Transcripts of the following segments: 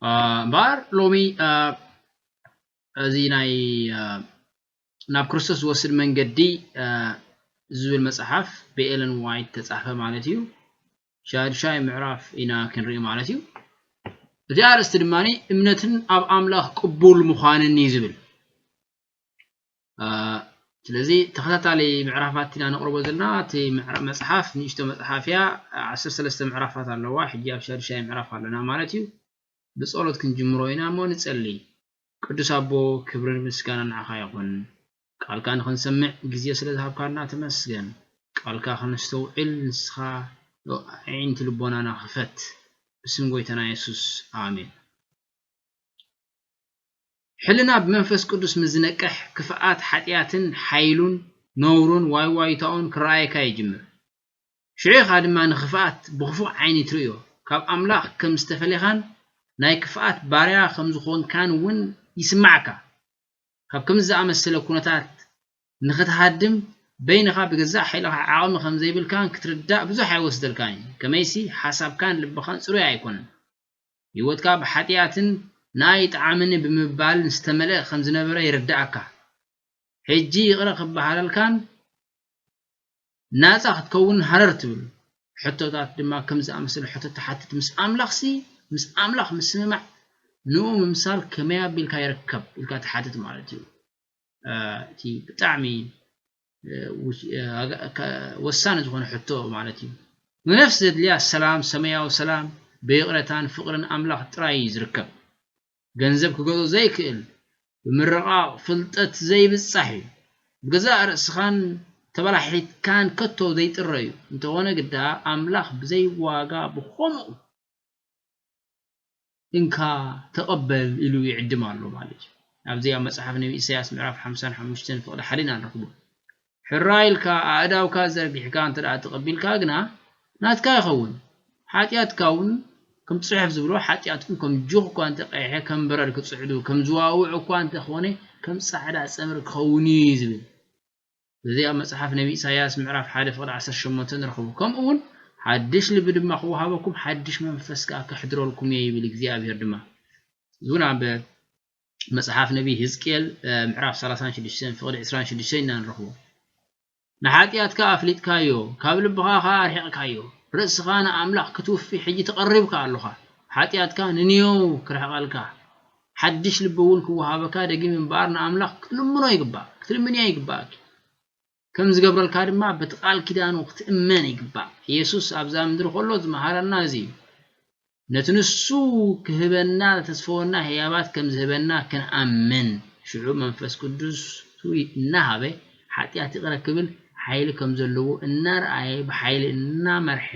እምበኣር ሎሚ እዚ ናይ ናብ ክርስቶስ ዝወስድ መንገዲ ዝብል መጽሓፍ ብኤለን ዋይት ተጻፈ ማለት እዩ። ሻድሻይ ምዕራፍ ኢና ክንርኢ ማለት እዩ። እቲ ኣርእስቲ ድማ እምነትን ኣብ ኣምላኽ ቅቡል ምዃንን እዩ ዝብል። ስለዚ ተኸታታሊ ምዕራፋት ኢና ነቕርቦ ዘለና። እቲ መጽሓፍ ንእሽቶ መጽሓፍ እያ፣ ዓሰርተ ሰለስተ ምዕራፋት ኣለዋ። ሕጂ ኣብ ሻድሻይ ምዕራፍ ኣለና ማለት እዩ። ብጸሎት ክንጅምሮ ኢና እሞ ንጸሊ። ቅዱስ ኣቦ፣ ክብርን ምስጋናን ንዓኻ ይኹን። ቃልካ ንኽንሰምዕ ግዜ ስለ ዝሃብካና ተመስገን። ቃልካ ከነስተውዕል ንስኻ ኣዒንቲ ልቦናና ክፈት። ብስም ጎይታና የሱስ፣ ኣሜን። ሕልና ብመንፈስ ቅዱስ ምስ ዝነቅሕ፣ ክፍኣት ሓጢኣትን ሓይሉን ነውሩን ዋይዋይታኡን ክረኣየካ ይጅምር። ሽዑ ኢኻ ድማ ንኽፍኣት ብኽፉእ ዓይኒ ትርእዮ። ካብ ኣምላኽ ከም ዝተፈለኻን ናይ ክፍኣት ባርያ ከም ዝኾንካን እውን ይስማዓካ። ካብ ከምዚ ዝኣመሰለ ኩነታት ንኽትሃድም በይንኻ ብገዛእ ሓይልኻ ዓቕሚ ከም ዘይብልካን ክትርዳእ ብዙሕ ኣይወስደልካን እዩ። ከመይሲ ሓሳብካን ልብኻን ጽሩይ ኣይኮነን። ህይወትካ ብሓጢኣትን ንኣይ ይጥዓመኒ ብምባልን ዝተመልአ ከም ዝነበረ ይርድኣካ። ሕጂ ይቕረ ክበሃለልካን ናጻ ክትከውን ሃረር ትብል። ሕቶታት ድማ ከም ዝኣመሰለ ሕቶ ትሓትት። ምስ ኣምላኽሲ፣ ምስ ኣምላኽ ምስምማዕ፣ ንኡ ምምሳል ከመይ ኣቢልካ ይርከብ ኢልካ ትሓትት ማለት እዩ። እ፣ እቲ ብጣዕሚ፣ እ፣ ውስ-፣ እ፣ ኣጋ-፣ ከ-፣ ወሳኒ ዝኾነ ሕቶ ማለት እዩ። ንነፍሲ ዘድልያ ሰላም፣ ሰማያዊ ሰላም፣ ብይቕረታን ፍቕርን ኣምላኽ ጥራይ እዩ ዝርከብ። ገንዘብ ክገዝኦ ዘይክእል፣ ብምርቓቕ ፍልጠት ዘይብጻሕ እዩ። ብገዛእ ርእስኻን ተበላሒትካን ከቶ ዘይጥረ እዩ። እንተኾነ ግዳ ኣምላኽ ብዘይ ዋጋ ብኸምኡ እንካ ተቐበል ኢሉ ይዕድም ኣሎ ማለት እዩ። ኣብዚ ኣብ መጽሓፍ ነቢ ኢሳያስ ምዕራፍ ሓምሳን ሓሙሽተን ፍቕዲ ሓደ ኢና ንረኽቦ። ሕራይ ኢልካ ኣእዳውካ ዘርጊሕካ እንተ ደኣ ተቐቢልካ ግና ናትካ ይኸውን። ሓጢኣትካ እውን ከም ጽሑፍ ዝብሎ፣ ሓጢኣትኩም ከም ጁኽ እኳ እንተ ቀይሐ፣ ከም በረድ ክጽዕዱ፣ ከም ዝዋውዕ እኳ እንተ ኾነ፣ ከም ጻዕዳ ጸምሪ ክኸውን እዩ ዝብል። እዚ ኣብ መጽሓፍ ነቢ ኢሳያስ ምዕራፍ ሓደ ፍቕዲ ዓሰርተ ሸሞንተ ንረኽቦ። ከምኡ እውን ሓድሽ ልቢ ድማ ክወሃበኩም፣ ሓድሽ መንፈስ ከኣ ከሕድረልኩም እየ ይብል እግዚኣብሔር ድማ። እዚ እውን ኣብ መጽሓፍ ነቢ ህዝቅኤል፣ እ፣ ምዕራፍ ሰላሳን ሽዱሽተን ፍቕዲ ዕስራን ሽዱሽተን ኢና ንረኽቦ። ንሓጢኣትካ ኣፍሊጥካዮ፣ ካብ ልብኻ ኸኣ ኣርሒቕካዮ። ርእስኻ ንኣምላኽ ክትውፊ ሕጂ ተቐሪብካ ኣሎኻ። ሓጢኣትካ ንንየው ክርሕቐልካ፣ ሓድሽ ልቢ እውን ክወሃበካ ደጊም እምበኣር ንኣምላኽ ክትልምኖ ይግባእ፣ ክትልምንዮ ይግባእኪ። ከም ዝገብረልካ ድማ በቲ ቃል ኪዳኑ ክትእመን ይግባእ። የሱስ ኣብዛ ምድሪ ከሎ ዝመሃረና እዚ እዩ። ነቲ ንሱ ክህበና ዝተስፈወና ህያባት ከም ዝህበና ክንኣምን፣ ሽዑ መንፈስ ቅዱስ እናሃበ ሓጢኣት ይቕረ ክብል ሓይሊ ከም ዘለዎ እናርኣየ ብሓይሊ እናመርሐ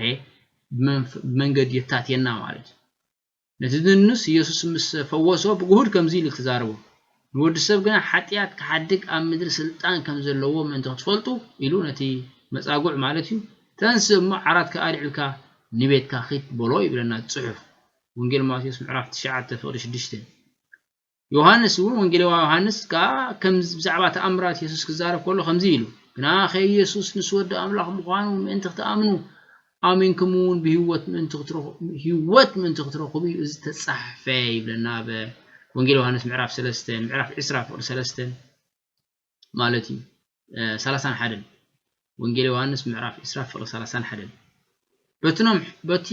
ብመንፍ-፣ ብመንገዲ የታትየና ማለት እዩ። ነቲ ድንኑስ ኢየሱስ ምስ ፈወሶ ብግሁድ ከምዚ ኢሉ ተዛረቦ፣ ንወዲ ሰብ ግና ሓጢኣት ክሓድግ ኣብ ምድሪ ስልጣን ከም ዘለዎ ምእንቲ ክትፈልጡ ኢሉ ነቲ መጻጉዕ ማለት እዩ፣ ተንስእ እሞ ዓራትካ ኣልዒልካ ንቤትካ ኺድ በሎ ይብለና እቲ ጽሑፍ። ወንጌል ማቴዎስ ምዕራፍ ትሽዓተ ፍቕዲ ሽዱሽተ። ዮሃንስ እውን፣ ወንጌላዊ ዮሃንስ ከኣ ከም ብዛዕባ ተኣምራት የሱስ ክዛረብ ከሎ ከምዚ ኢሉ፣ ግናኸ ኢየሱስ ንሱ ወዲ ኣምላኽ ምዃኑ ምእንቲ ክትኣምኑ፣ ኣሚንኩም እውን ብህይወት ምእንቲ ክትረኹ-፣ ህይወት ምእንቲ ክትረኽቡ እዩ እዚ ተጻሕፈ ይብለና ኣብ ወንጌል ዮሃንስ ምዕራፍ ሰለስተ፣ ምዕራፍ ዕስራ ፍቕዲ ሰለስተ ማለት እዩ። እ፣ ሰላሳን ሓደን። ወንጌል ዮሃንስ ምዕራፍ ዕስራ ፍቕዲ ሰላሳን ሓደን። በቲ ኖም-፣ በቲ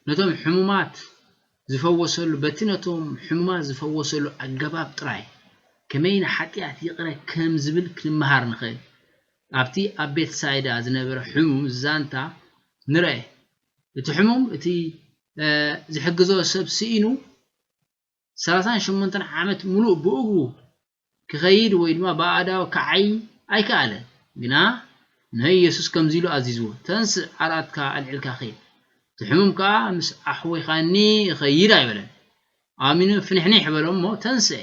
ነቶም ሕሙማት ዝፈወሰሉ፣ በቲ ነቶም ሕሙማት ዝፈወሰሉ ኣገባብ ጥራይ ከመይ ንሓጢኣት ይቕረ ከም ዝብል ክንመሃር ንኽእል። ኣብቲ ኣብ ቤትሳይዳ ዝነበረ ሕሙም ዛንታ ንርአ። እቲ ሕሙም እቲ፣ እ፣ ዝሕግዞ ሰብ ስኢኑ ሰላሳን ሸሞንተን ዓመት ሙሉእ ብእግሩ ክኸይድ ወይ ድማ ብኣእዳው ክዓዪ ኣይከኣለን። ግና ንኢየሱስ ከምዚ ኢሉ ኣዚዝዎ፣ "ተንስእ፣ ዓራትካ ኣልዒልካ ኺድ። እቲ ሕሙም ከኣ ምስ ኣሕዊኻኒ እኸይድ" ኣይበለን። ኣሚኑ ፍንሕኒሕ በሎ እሞ ተንስአ።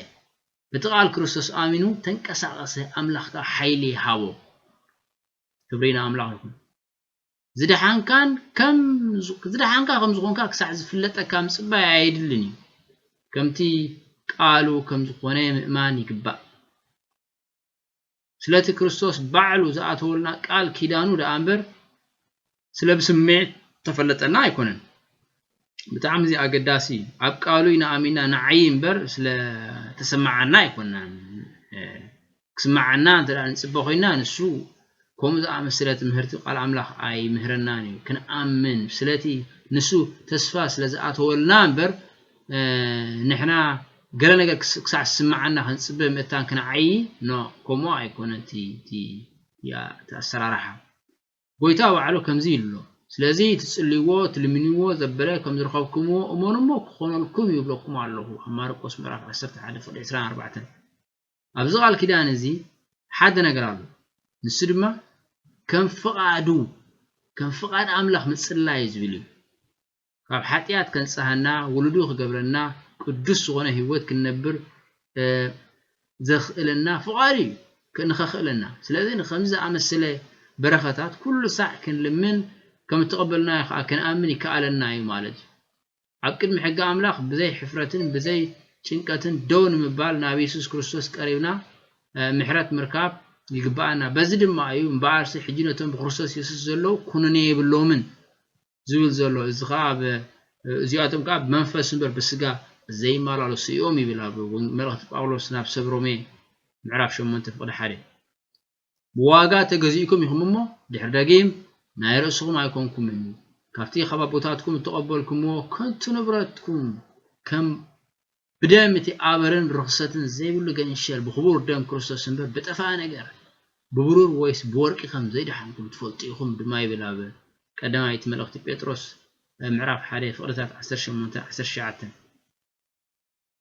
በቲ ቃል ክርስቶስ ኣሚኑ ተንቀሳቐሰ፣ ኣምላኽ ከኣ ሓይሊ ሃቦ። ክብሪ ንኣምላኽ ይኹን። ዝደሓንካን ከም ዝ-፣ ዝደሓንካ ከም ዝኾንካ ክሳዕ ዝፍለጠካ ምጽባይ ኣየድልን እዩ። ከምቲ ቃሉ ከም ዝኾነ ምእማን ይግባእ። ስለቲ ክርስቶስ ባዕሉ ዝኣተወልና ቃል ኪዳኑ ደኣ እምበር፣ ስለ ብስምዒት ተፈለጠና ኣይኮነን። ብጣዕሚ እዚ ኣገዳሲ እዩ። ኣብ ቃሉ ኢና ኣሚና ንዓይ እምበር ስለ ተሰማዓና ኣይኮናን። እ፣ ክስማዓና እንተ ደኣ ንጽበ ኮይና ንሱ ከምኡ ዝኣመሰለ ትምህርቲ ቃል ኣምላኽ ኣይምህረናን እዩ። ክንኣምን ስለቲ ንሱ ተስፋ ስለ ዝኣተወልና እምበር፣ እ፣ ንሕና ገለ ነገር ክስ-፣ ክሳዕ ዝስምዓና ክንጽበ ምእታን ክንዓዪ፣ ኖ፣ ከምኡ ኣይኮነን እቲ፣ እቲ፣ ያ፣ እቲ ኣሰራርሓ። ጎይታ ባዕሉ ከምዚ ኢሉ ኣሎ። ስለዚ ትጽልይዎ፣ ትልምንዎ ዘበለ ከም ዝረኸብኩምዎ እመኑ እሞ ክኾነልኩም እዩ ይብለኩም ኣለኹ። ኣብ ማርቆስ ምዕራፍ ዓሰርተ ሓደ ፍቕዲ ዕስራን ኣርባዕተን። ኣብዚ ቃል ኪዳን እዚ ሓደ ነገር ኣሎ። ንሱ ድማ ከም ፍቓዱ፣ ከም ፍቓድ ኣምላኽ ምጽላይ እዩ ዝብል እዩ። ካብ ሓጢኣት ከንጽሃና፣ ውሉዱ ክገብረና፣ ቅዱስ ዝኾነ ህይወት ክንነብር፣ እ፣ ዘኽእለና ፍቓዱ እዩ፣ ክ-፣ ንኸኽእለና። ስለዚ ንኸምዚ ዝኣመሰለ በረኸታት ኩሉ ሳዕ ክንልምን፣ ከም እተቐበልናዮ ኸኣ ክንኣምን ይከኣለና እዩ ማለት እዩ። ኣብ ቅድሚ ሕጊ ኣምላኽ ብዘይ ሕፍረትን ብዘይ ጭንቀትን ደው ንምባል ናብ የሱስ ክርስቶስ ቀሪብና፣ እ፣ ምሕረት ምርካብ ይግብኣና። በዚ ድማ እዩ እምበኣርሲ ሕጂ ነቶም ብክርስቶስ የሱስ ዘለዉ ኩነኔ የብሎምን ዝብል ዘሎ። እዚ ኸኣ ኣብ፣ እዚኣቶም ከኣ ብመንፈስ እምበር ብስጋ ዘይመላለሱ እዮም ይብል ኣብ ወን-፣ መልእኽቲ ጳውሎስ ናብ ሰብ ሮሜ ምዕራፍ ሸሞንተ ፍቕዲ ሓደ። ብዋጋ ተገዚእኩም ኢኹም እሞ ድሕሪ ደጊም ናይ ርእስኹም ኣይኮንኩምን። ካብቲ ካብ ኣቦታትኩም እተቐበልኩምዎ ከንቱ ንብረትኩም ከም ብደም እቲ ኣበርን ርኽሰትን ዘይብሉ ገንሸል ብኽቡር ደም ክርስቶስ እምበር ብጠፍኣ ነገር ብብሩር ወይስ ብወርቂ ከም ዘይደሓንኩም ትፈልጡ ኢኹም ድማ ይብል ኣብ ቀዳማይቲ መልእኽቲ ጴጥሮስ ምዕራፍ ሓደ ፍቕድታት ዓሰርተ ሸሞንተ ዓሰርተ ትሽዓተ።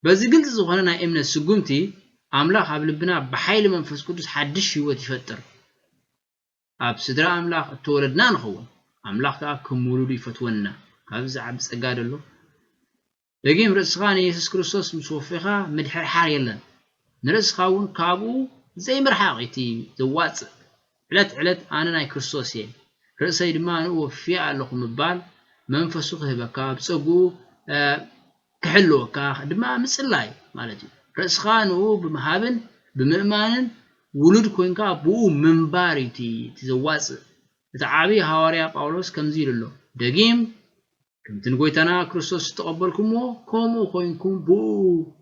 በዚ ግልጺ ዝኾነ ናይ እምነት ስጉምቲ ኣምላኽ ኣብ ልብና ብሓይሊ መንፈስ ቅዱስ ሓድሽ ህይወት ይፈጥር። ኣብ ስድራ ኣምላኽ እተወለድና ንኸውን፣ ኣምላኽ ከኣ ከም ውሉዱ ይፈትወና። ካብዚ ዝዓቢ ጸጋ ደሎ? ደጊም ርእስኻ ንየሱስ ክርስቶስ ምስ ወፌኻ ምድሕርሓር የለን። ንርእስኻ እውን ካብኡ ዘይምርሓቕ እቲ ዘዋጽእ። ዕለት ዕለት ኣነ ናይ ክርስቶስ እየ፣ ርእሰይ ድማ ንኡ ወፍየ ኣለኹ ምባል መንፈሱ ክህበካ፣ ብጸግኡ፣ እ፣ ክሕልወካ ድማ ምጽላይ ማለት እዩ። ርእስኻ ንኡ ብምሃብን ብምእማንን ውሉድ ኮንካ ብኡ ምንባር እዩ እቲ፣ እቲ ዘዋጽእ። እቲ ዓቢ ሃዋርያ ጳውሎስ ከምዚ ኢሉ ኣሎ፣ ደጊም ከምቲ ንጎይታና ክርስቶስ ዝተቐበልኩምዎ፣ ከምኡ ኮይንኩም ብኡ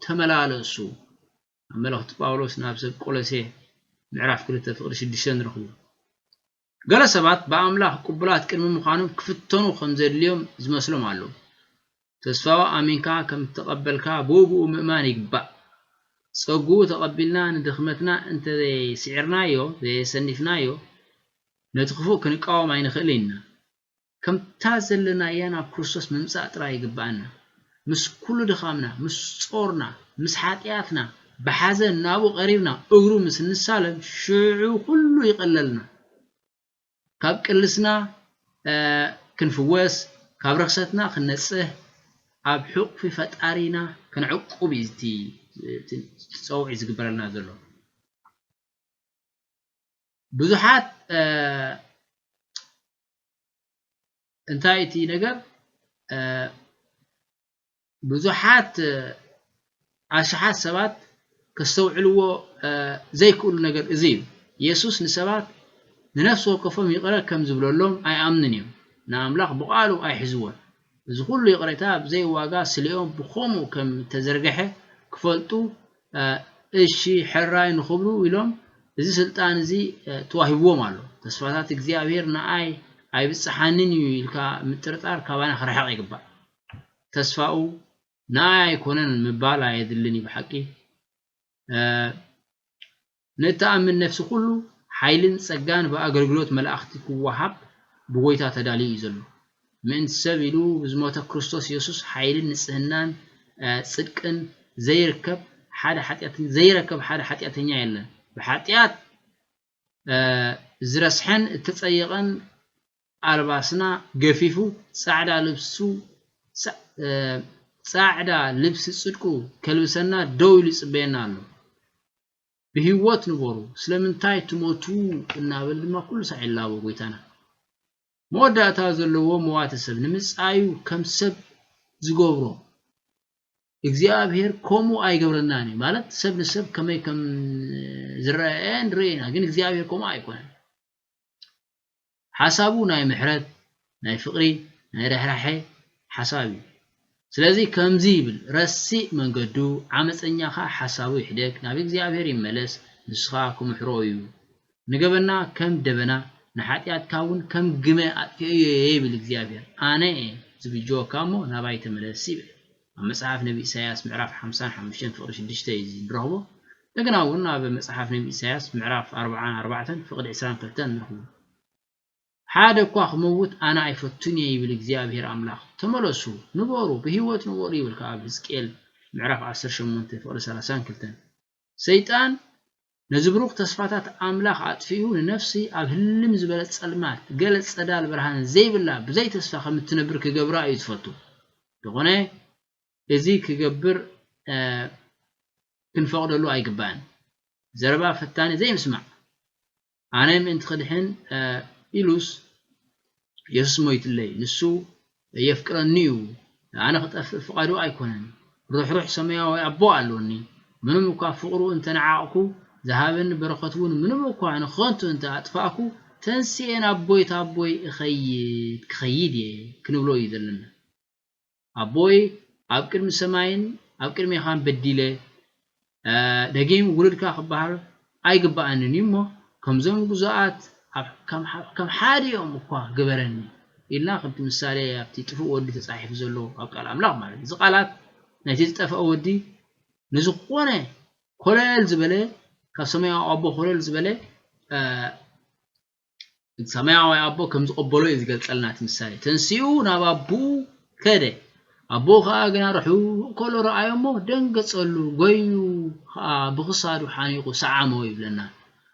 ተመላለሱ። ኣብ መልእኽቲ ጳውሎስ ናብ ሰብ ቆሎሴ ምዕራፍ ክልተ ፍቕዲ ሽዱሽተ ንረኽቦ። ገለ ሰባት ብኣምላኽ ቅቡላት ቅድሚ ምዃኖም ክፍተኑ ከም ዘድልዮም ዝመስሎም ኣለዉ። ተስፋኡ ኣሚንካ ከም እተቐበልካ ብኡ ብኡ ምእማን ይግባእ። ጸግኡ ተቐቢልና ንድኽመትና እንተ ዘይስዒርናዮ፣ ዘየሰኒፍናዮ፣ ነቲ ክፉእ ክንቃወም ኣይንኽእልን ኢና። ከምታ ዘለናያ ናብ ክርስቶስ ምምጻእ ጥራይ ይግብኣና። ምስ ኩሉ ድኻምና፣ ምስ ጾርና፣ ምስ ሓጢኣትና ብሓዘን ናብኡ ቀሪብና እግሩ ምስ እንሳለም ሽዑ ኩሉ ይቐለልና። ካብ ቅልስና፣ እ፣ ክንፍወስ፣ ካብ ርኽሰትና ክንነጽህ፣ ኣብ ሕቑፊ ፈጣሪና ክንዕቁብ እዩ እቲ፣ እቲ ጸውዒ ዝግበረልና ዘሎ። ብዙሓት፣ እ፣ እንታይ እቲ ነገር፣ እ፣ ብዙሓት፣ እ፣ ኣሽሓት ሰባት ከስተውዕልዎ፣ እ፣ ዘይክእሉ ነገር እዚ እዩ። የሱስ ንሰባት ንነፍሲ ወከፎም ይቕረ ከም ዝብለሎም ኣይኣምኑን እዮም። ንኣምላኽ ብቓሉ ኣይሕዝዎን። እዚ ኩሉ ይቕሬታ ብዘይ ዋጋ ስሊኦም ብኸምኡ ከም እተዘርግሐ ክፈልጡ፣ እ፣ እሺ፣ ሕራይ ንኽብሉ ኢሎም እዚ ስልጣን እዚ፣ እ፣ ተዋሂብዎም ኣሎ። ተስፋታት እግዚኣብሔር ንኣይ ኣይብጽሓንን እዩ ኢልካ ምጥርጣር ካባና ክርሕቕ ይግባእ። ተስፋኡ ንኣይ ኣይኮነን ምባል ኣየድልን እዩ ብሓቂ። እ፣ ንእትኣምን ነፍሲ ኩሉ ሓይልን ጸጋን ብኣገልግሎት መላእኽቲ ክወሃብ ብጎይታ ተዳልዩ እዩ ዘሎ። ምእንቲ ሰብ ኢሉ ብዝሞተ ክርስቶስ የሱስ ሓይልን ንጽህናን፣ እ፣ ጽድቅን ዘይርከብ ሓደ ሓጢኣትን-፣ ዘይረከብ ሓደ ሓጢኣተኛ የለን። ብሓጢኣት፣ እ፣ ዝረስሐን እተጸየቐን ኣልባስና ገፊፉ ጻዕዳ ልብሱ፣ ጻ-፣ እ፣ ጻዕዳ ልብሲ ጽድቁ ከልብሰና ደው ኢሉ ይጽበየና ኣሎ። ብህይወት ንበሩ፣ ስለምንታይ ትሞቱ? እናበለ ድማ ኩሉ ሳዕ ይላቦ ጎይታና። መወዳእታ ዘለዎ መዋቲ ሰብ ንምጻዩ ከም ሰብ ዝገብሮ እግዚኣብሔር ከምኡ ኣይገብረናን እዩ። ማለት ሰብ ንሰብ ከመይ ከም ዝረኣየ ንርኢ ኢና፣ ግን እግዚኣብሔር ከምኡ ኣይኮነን። ሓሳቡ ናይ ምሕረት፣ ናይ ፍቕሪ፣ ናይ ርሕራሐ ሓሳብ እዩ። ስለዚ ከምዚ ይብል፣ ረሲእ መንገዱ፣ ዓመፀኛ ኸዓ ሓሳቡ ይሕደግ፣ ናብ እግዚኣብሔር ይመለስ፣ ንሱ ኸዓ ክምሕሮ እዩ። ንገበና ከም ደበና፣ ንሓጢኣትካ እውን ከም ግመ ኣጥፊኤዮ እየ ይብል እግዚኣብሔር። ኣነ እየ ዝብጀወካ እሞ ናባይ ተመለስ ይብል። ኣብ መጽሓፍ ነቢ ኢሳያስ ምዕራፍ ሓምሳን ሓሙሽተን ፍቕሪ ሽዱሽተ እዩ እዚ ንረኽቦ። እንደገና እውን ኣብ መጽሓፍ ነቢ ኢሳያስ ምዕራፍ ኣርባዓን ኣርባዕተን ፍቕዲ ዕስራን ክልተን ንረኽቦ። ሓደ እኳ ክመውት ኣነ ኣይፈቱን እየ ይብል እግዚኣብሔር ኣምላኽ። ተመለሱ፣ ንበሩ፣ ብህይወት ንበሩ ይብል ከኣ ኣብ ሕዝቅኤል ምዕራፍ ዓሰርተ ሸሞንተ ፍቕዲ ሰላሳን ክልተን። ሰይጣን ነዚ ብሩኽ ተስፋታት ኣምላኽ ኣጥፊኡ ንነፍሲ ኣብ ህልም ዝበለ ጸልማት፣ ገለ ጸዳል ብርሃን ዘይብላ ብዘይ ተስፋ ከም እትነብር ክገብራ እዩ ዝፈቱ። እንተኾነ እዚ ክገብር እ፣ ክንፈቕደሉ ኣይግባእን። ዘረባ ፈታኒ ዘይምስማዕ። ኣነ ምእንቲ ክድሕን እ፣ ኢሉስ የሱስ ሞይትለይ። ንሱ የፍቅረኒ እዩ። ኣነ ክጠፍእ ፍቓዱ ኣይኮነን። ርሕሩሕ ሰማያዊ ኣቦ ኣለኒ። ምንም እኳ ፍቕሩ እንተነዓቕኩ፣ ዝሃበኒ በረኸት እውን ምንም እኳ ንኸንቱ እንተ ኣጥፋእኩ፣ ተንስኤ ናብ ኣቦይ፣ ኣቦይ እኸይድ፣ ክኸይድ እየ ክንብሎ እዩ ዘለና። ኣቦይ ኣብ ቅድሚ ሰማይን ኣብ ቅድሜኻን በዲለ፣ እ፣ ደጊም ውሉድካ ክበሃል ኣይግባኣንን እዩ እሞ፣ ከምዞም ግዙኣት ኣብ፣ ከም፣ ከም ሓዲኦም እኳ ግበረኒ ኢልና፣ ከምቲ ምሳሌ ኣብቲ ጥፉእ ወዲ ተጻሒፉ ዘሎ ኣብ ቃል ኣምላኽ ማለት እዩ። እዚ ቃላት ናይቲ ዝጠፍአ ወዲ ንዝኾነ ኮለል ዝበለ፣ ካብ ሰማያዊ ኣቦ ኮለል ዝበለ፣ እ፣ ሰማያዊ ኣቦ ከም ዝቐበሎ እዩ ዝገልጸልና እቲ ምሳሌ። ተንሲኡ ናብ ኣቦኡ ከደ። ኣቦኡ ኸኣ ግና ርሑቕ ከሎ ረኣዮ እሞ ደንገጸሉ፣ ጎዩ ኸኣ ብኽሳዱ ሓኒቑ ሰዓሞ ይብለና።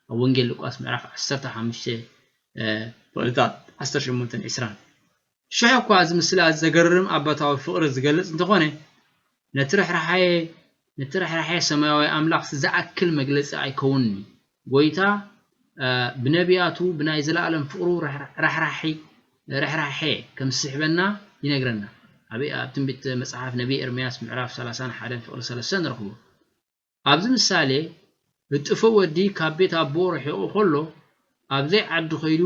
ኣብ ወንጌል ሉቃስ ምዕራፍ ዓሰርተ ሓሙሽተ፣ እ፣ ፍቕድታት ዓሰርተ ሸሞንተን ዕስራን። ሽሕ እኳ እዚ ምስላ እዚ ዘገርም ኣባታዊ ፍቕሪ ዝገልጽ እንተኾነ፣ ነቲ ርሕራሐ፣ ነቲ ርሕራሐ ሰማያዊ ኣምላኽ ዝኣክል መግለጺ ኣይከውንን'ዩ። ጎይታ፣ እ፣ ብነቢያቱ ብናይ ዘለኣለም ፍቕሩ ርሕ-፣ ርሕራሒ-፣ ርሕራሐ ከም ዝስሕበና ይነግረና። ኣብ፣ ኣብ ትንቢት መጽሓፍ ነቢ ኤርምያስ ምዕራፍ ሰላሳን ሓደን ፍቕሪ ሰለስተ ንረኽቦ። ኣብዚ ምሳሌ፣ እጥፉእ ወዲ ካብ ቤት ኣቦኡ ርሒቑ ከሎ፣ ኣብ ዘይዓዲ ኸይዱ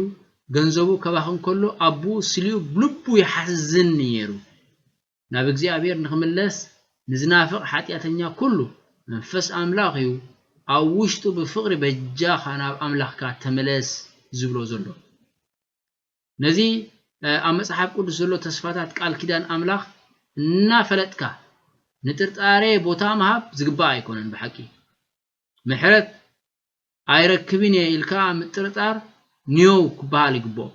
ገንዘቡ ከባኽን ከሎ፣ ኣቦኡ ስሊኡ ብልቡ ይሓዝን ነይሩ። ናብ እግዚኣብሔር ንኽምለስ ንዝናፍቕ ሓጢኣተኛ ኩሉ፣ መንፈስ ኣምላኽ እዩ ኣብ ውሽጡ ብፍቕሪ በጃኻ ናብ ኣምላኽካ ተመለስ ዝብሎ ዘሎ። ነዚ፣ እ፣ ኣብ መጽሓፍ ቅዱስ ዘሎ ተስፋታት ቃል ኪዳን ኣምላኽ እናፈለጥካ ንጥርጣሬ ቦታ ምሃብ ዝግባእ ኣይኮነን። ብሓቂ ምሕረት ኣይረክብን እየ ኢልካ ምጥርጣር ኒዮው ክበሃል ይግብኦ።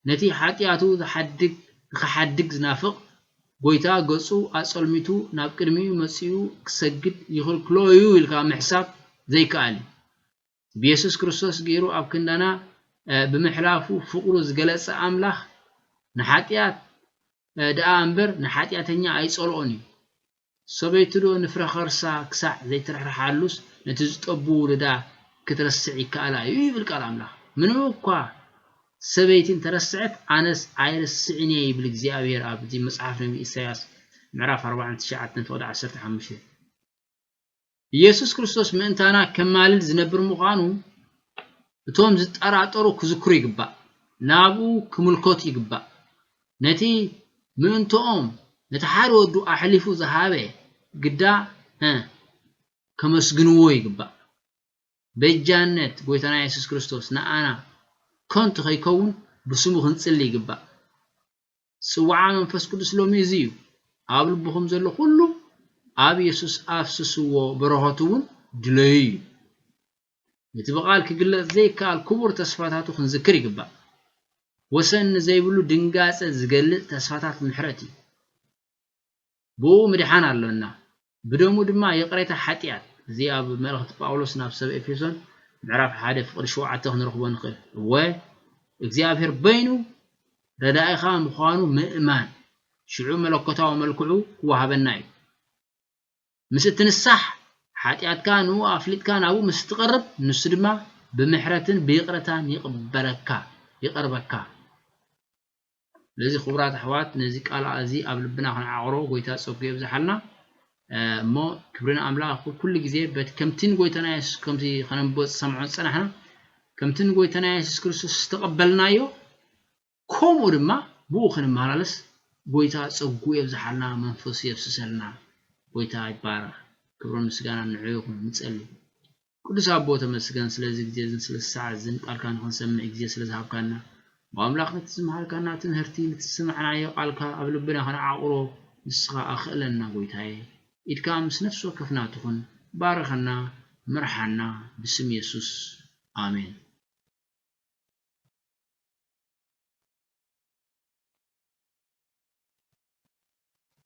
ነቲ ሓጢኣቱ ዝሓድግ፣ ንኽሓድግ ዝናፍቕ ጎይታ ገጹ ኣጸልሚቱ ናብ ቅድሚኡ መጺኡ ክሰግድ ይኽልክሎ እዩ ኢልካ ምሕሳብ ዘይከኣል እዩ። ብየሱስ ክርስቶስ ገይሩ ኣብ ክንዳና፣ እ፣ ብምሕላፉ ፍቕሩ ዝገለጸ ኣምላኽ ንሓጢኣት፣ እ፣ ደኣ እምበር ንሓጢኣተኛ ኣይጸልኦን እዩ። ሰበይቱ ዶ ንፍረ ኸርሳ ክሳዕ ዘይትርሕርሓሉስ ነቲ ዝጠቡ ውሉዳ ክትረስዕ ይከኣላ እዩ ይብል ቃል ኣምላኽ። ምንም እኳ ሰበይቲ እንተረስዐት ኣነስ ኣይርስዕን እየ ይብል እግዚኣብሔር ኣብዚ መጽሓፍ ነቢ ኢሳያስ ምዕራፍ ኣርባዓን ትሽዓተን ፍቕዲ ዓሰርተ ሓሙሽተ። ኢየሱስ ክርስቶስ ምእንታና ከማልድ ዝነብር ምዃኑ እቶም ዝጠራጠሩ ክዝክሩ ይግባእ። ናብኡ ክምልከቱ ይግባእ። ነቲ ምእንትኦም ነቲ ሓደ ወዱ ኣሕሊፉ ዝሃበ ግዳ፣ እ፣ ከመስግንዎ ይግባእ። በጃነት ጎይታና የሱስ ክርስቶስ ንኣና ከንቱ ከይከውን ብስሙ ክንጽሊ ይግባእ። ጽዋዓ መንፈስ ቅዱስ ሎሚ እዚ እዩ። ኣብ ልብኹም ዘሎ ኩሉ ኣብ የሱስ ኣፍስስዎ፣ በረኸቱ እውን ድለዩ እዩ። ነቲ ብቓል ክግለጽ ዘይከኣል ክቡር ተስፋታቱ ክንዝክር ይግባእ። ወሰን ንዘይብሉ ድንጋጸ ዝገልጽ ተስፋታት ምሕረት እዩ። ብኡ ምድሓን ኣሎና፣ ብደሙ ድማ ይቕሬታ ሓጢኣት። እዚ ኣብ መልእኽቲ ጳውሎስ ናብ ሰብ ኤፌሶን ምዕራፍ ሓደ ፍቕዲ ሸውዓተ ክንረኽቦ ንኽእል። እወ፣ እግዚኣብሔር በይኑ ረዳኢኻ ምዃኑ ምእማን፣ ሽዑ መለኮታዊ መልክዑ ክወሃበና እዩ። ምስ እትንሳሕ፣ ሓጢኣትካ ንኡ ኣፍሊጥካ ናብኡ ምስ እትቐርብ፣ ንሱ ድማ ብምሕረትን ብይቕረታን ይቕበለካ፣ ይቐርበካ። ስለዚ ክቡራት ኣሕዋት፣ ነዚ ቃል እዚ ኣብ ልብና ክንዓቕሮ ጎይታ ጸጉ የብዝሓልና። እ፣ እሞ ክብሪ ንኣምላኽ ኩሉ ግዜ በቲ ከምቲ ንጎይታና የሱስ፣ ከምቲ ከነንብቦ ዝሰምዖ ዝጸናሕና፣ ከምቲ ንጎይታና የሱስ ክርስቶስ ዝተቐበልናዮ፣ ከምኡ ድማ ብኡ ክንመላለስ ጎይታ ጸጉ የብዝሓልና፣ መንፈሱ የፍስሰልና። ጎይታ ይባረኽ። ክብርን ምስጋናን ንዕኡ ይኹን። ንጸሊ። ቅዱስ ኣቦ ተመስገን ስለዚ ግዜ እዝን ስለ ሳዕ እዝን ቃልካ ንኽንሰምዕ ግዜ ስለ ዝሃብካና። ብኣምላኽ ነቲ ዝመሃርካና ትምህርቲ፣ ነቲ ዝሰማዕናዮ ቃልካ ኣብ ልብና ከነዓቑሮ ንስኻ ኣኽእለና ጎይታየ። ኢድካ ምስ ነፍሲ ወከፍና ትኹን። ባርኸና፣ ምርሓና፣ ብስም የሱስ። ኣሜን።